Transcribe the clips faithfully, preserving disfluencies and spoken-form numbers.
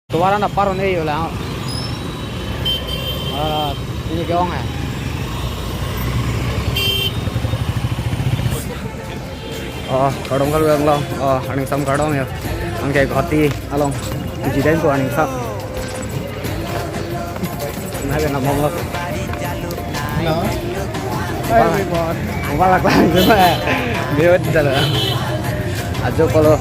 Tovar an apar on-e yo la. Ah, ini ke-ong hai. Oh, kardom kardom lo. Oh, aning sam kardom yo. Anke Guwahati along. Jiden ko aning sam. Nah, kena mongol. Hello. Hi, everyone. Mobile lang, mobile lang. Mute dala. Ajo kolo.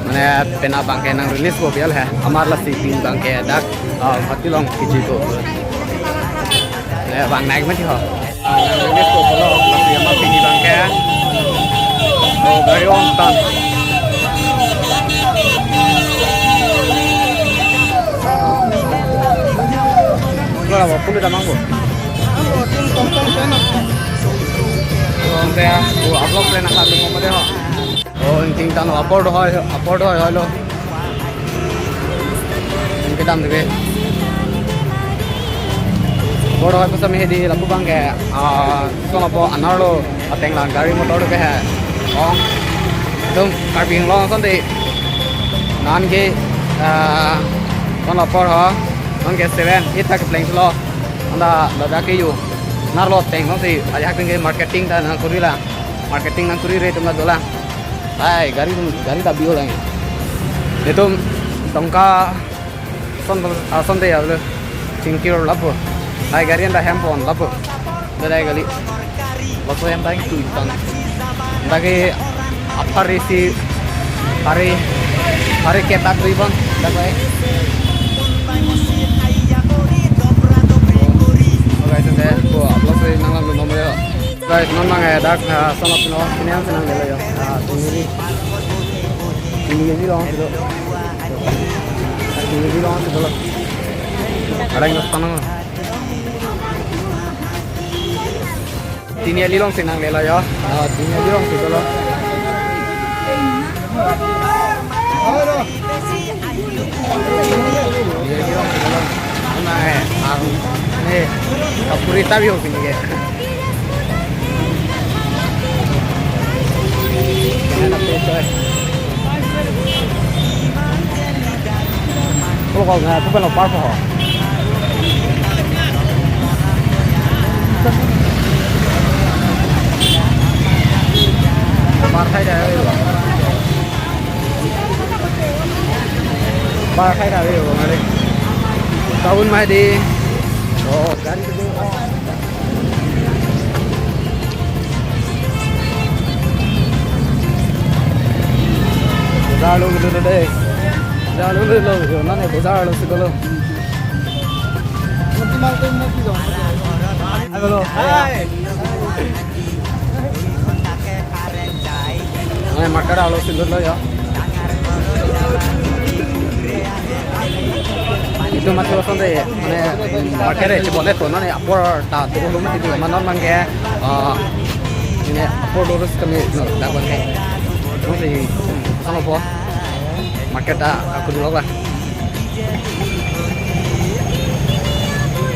Mane penap abangke nang release ko bial hai. Amar lasi pini abangke dak, ah, Guwahati along kiji ko. Mane bang naik mati ho. Ah, nang release ko pulo, lasi amar pini abangke. Oh, gari ong tan. Lo, lo, pulo damang bo. Lo, ante ya, oh, upload plan nang satu mo dei ho. Oh, ingting tan apor do hoi, apor do hoi, hoi lo. Ingke dam debe. Apor do hoi pusami hedi lapu abangke, ah, Sonapur anerlo ateng lang gari motor do ke hai. Ong. Tum Karbi Anglong ason dei. Non ke, ah, Sonapur ho. Non ke seven, eight tak pleng lo. Anta ladak ke yo. Nerlo ateng non si ajak ke marketing ta nang kuri la. Marketing nang kuri re tum la dolang. Hai, gari tum, gari ta biyo lang. Itum tongka son, ah, son dei ya lo. Chingkir lapu. Hai, gari anta hem pon lapu. Dai gari. Laso hem ta ingtui tan. Dak ke apar isi, apar, apar ketak dui bang. Dak ke. Oh, guys, ante ko upload si nang lang nomor ya. Guys, non abang, eh, dak, ah, Sonapur pini an si nanglelo yo. Ah, Tingili. Tingili along si do. Tingili along si do lo. Ada yang nonton lo. Tingili along si nanglelo yo. Ah, Tingili along si do lo. Ang, eh, ang, eh, kapuri tabi ho pini ke. Ko ko na ko pano par ho. Par khai da. Bar khai ta ve ko mari. Taun mai di. Oh, gari ke. Bazar lo lo dei. Bazar lo lo lo. Nane bazar lo si ko lo. Hello. Hi. Mane market arlo si dolo yo. Itum matha ason dei, mane market e chibole to nane apor ta dolo mati di ma non abangke, ah, mane apor dolo si kami no dak abangke. Mane si Sonapur market ta aku dolo lah.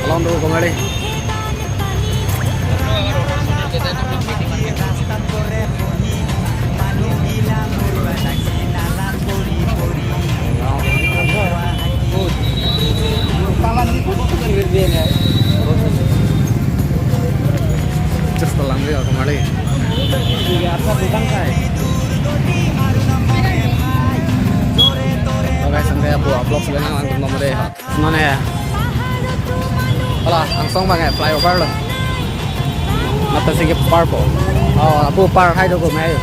Along do ko mari. Just talang dia ko mari. Oh guys, sampai aku upload sebenarnya langsung nomor deh. Mane. Hala, angsong abang eh, flyover lo. Mata sigi par po. Oh, apu par khai do ko mai.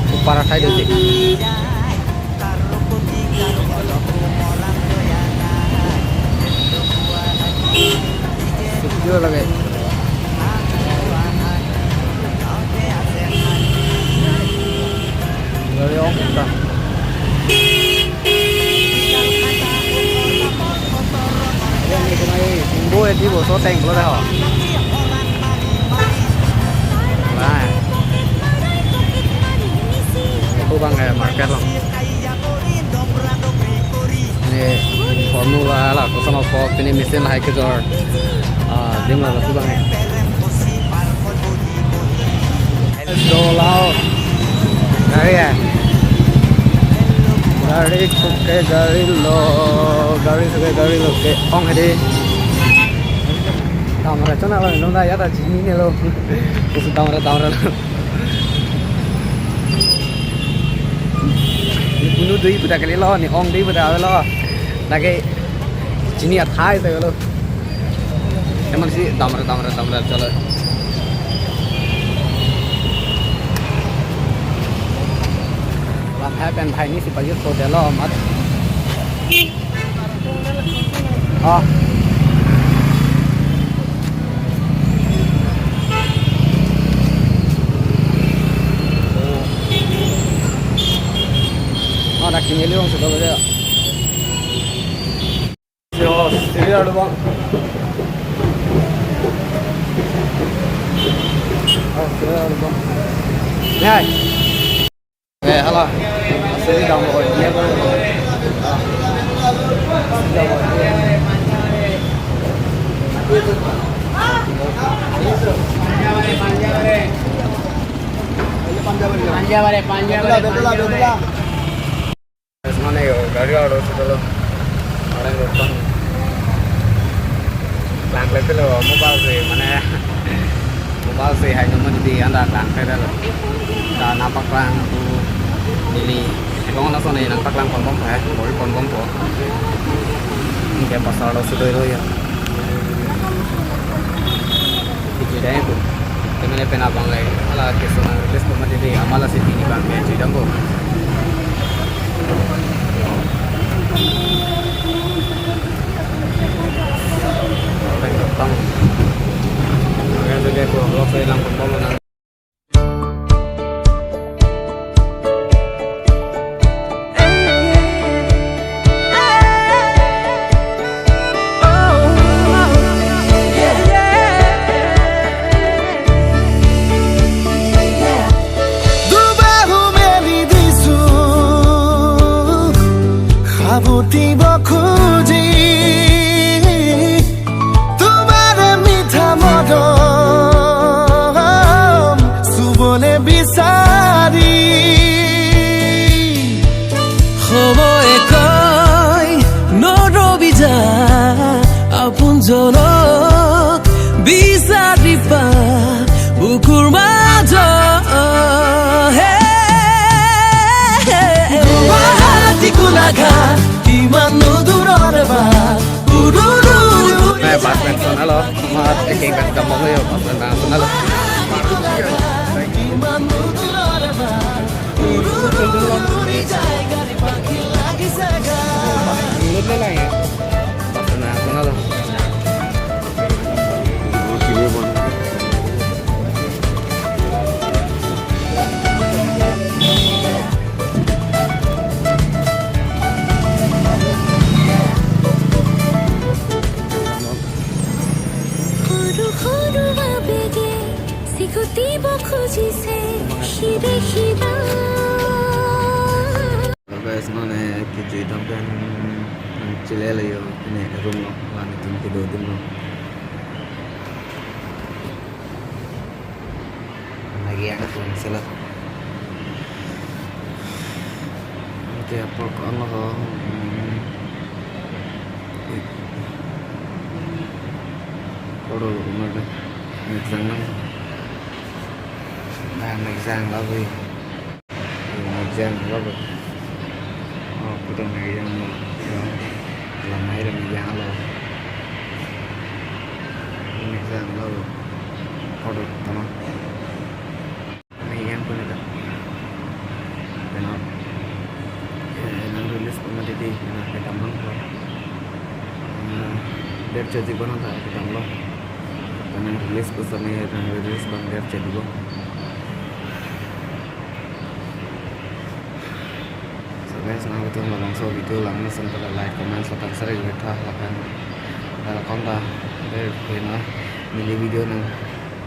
Apu par khai do si. Video lagi. Gari ong ta. Yang itu mai, bo eti bo so tank lo dah. Nah. Itu abang eh market lo. Ini formula lah, kosong apa pini mesin lah kejor. Ah, dim lah itu abang eh. Let's go, lao. Gari ya. Gari kok ke gari lo, gari kok ke gari lo ke-ong hedi. Damra chonlo, non ta ya ta chininelo. Kusu damra damra lo. Ne punu dui puta kalilo, ne ong dui puta avelo. Lake chini athai ta lo. Emang si damra damra damra chalo. Lam hai pen hai ni si pajut ko delo amat. Ah. Oh, nak kini liong sudah boleh. Yo, sini ada bang. Oh, sini ada bang. Hai. Eh, halo. Sini kamu, oh, ini apa? Ah. Sini kamu, oh, ini. Panja bare, panja bare, panja bare. Mane yo, gari aro si dolo. Orang rotang. Langkle pilo, mobile si, mane, mobile si hai nomor di anda langkle dolo. Ta nangpaklang tu neli. Kong lason nangpaklang ponbompo, eh, bol ponbompo. Anke pasar lo sudah lo ya. Kejut dai ko. Kemene pena bang lai. Hala keso nang release pon mati dei. Amat lasi pini bang ke judang ko. Peng tang. Oke, sudah ko vlog saya lang pon nang. দুবাহু মেলি দিছো, সাবটিব খুজি। তোমারে মিঠা মদম চুবলে বিচাৰি। সময়ে কয় নৰবি যা, আপোনজনক বিচাৰি পা বুকুৰ মাজত। হে, গুৱাহাটী গোলাঘাট, কিমান দূৰৰ বা। Eh, bus pen son alo, mat eking pen kampung yo, bus pen son alo. Bus pen son alo. সৰু সৰু আবেগে চিকুটিব খুজিছে সিৰে সিৰা। Guys, mane kejui dam pen chile le yo, pine room lo, mane tin kedo dun lo. Lagi ang pun sila. Oke, apa ko ano ho? Hmm. Kodo lo kumar deh. Exam nang. Nah, exam lagi. Megang lo. Oh, kuda megang lo. Lamai lo megang lo. Megang lo. Order tama. Megang pun ada. Kenal. Eh, nang release pun ada di, nang kedamang lo. Eh, der jadi pun ada kedamang lo. Nang release pun sama nang release bang der jadi lo. So guys, nangtum labangso video lang mesen pada like, comment, lapen share kave tha lapen dak akon ta, eh, kena neli video nang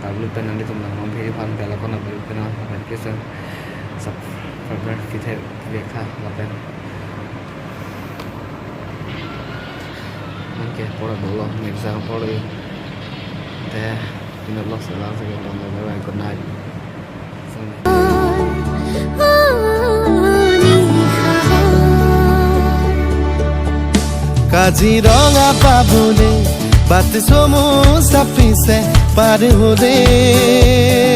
tablu pen nanglitum lang non video aphan dak akon tablu pen lapen kesen subscribe kave tha lapen. Anke pora dolo, exam pora. Te, pini vlog si la-an si ke, bye bye, good night. Sangni. Kaziranga pabule, bate somo sapise pare hore.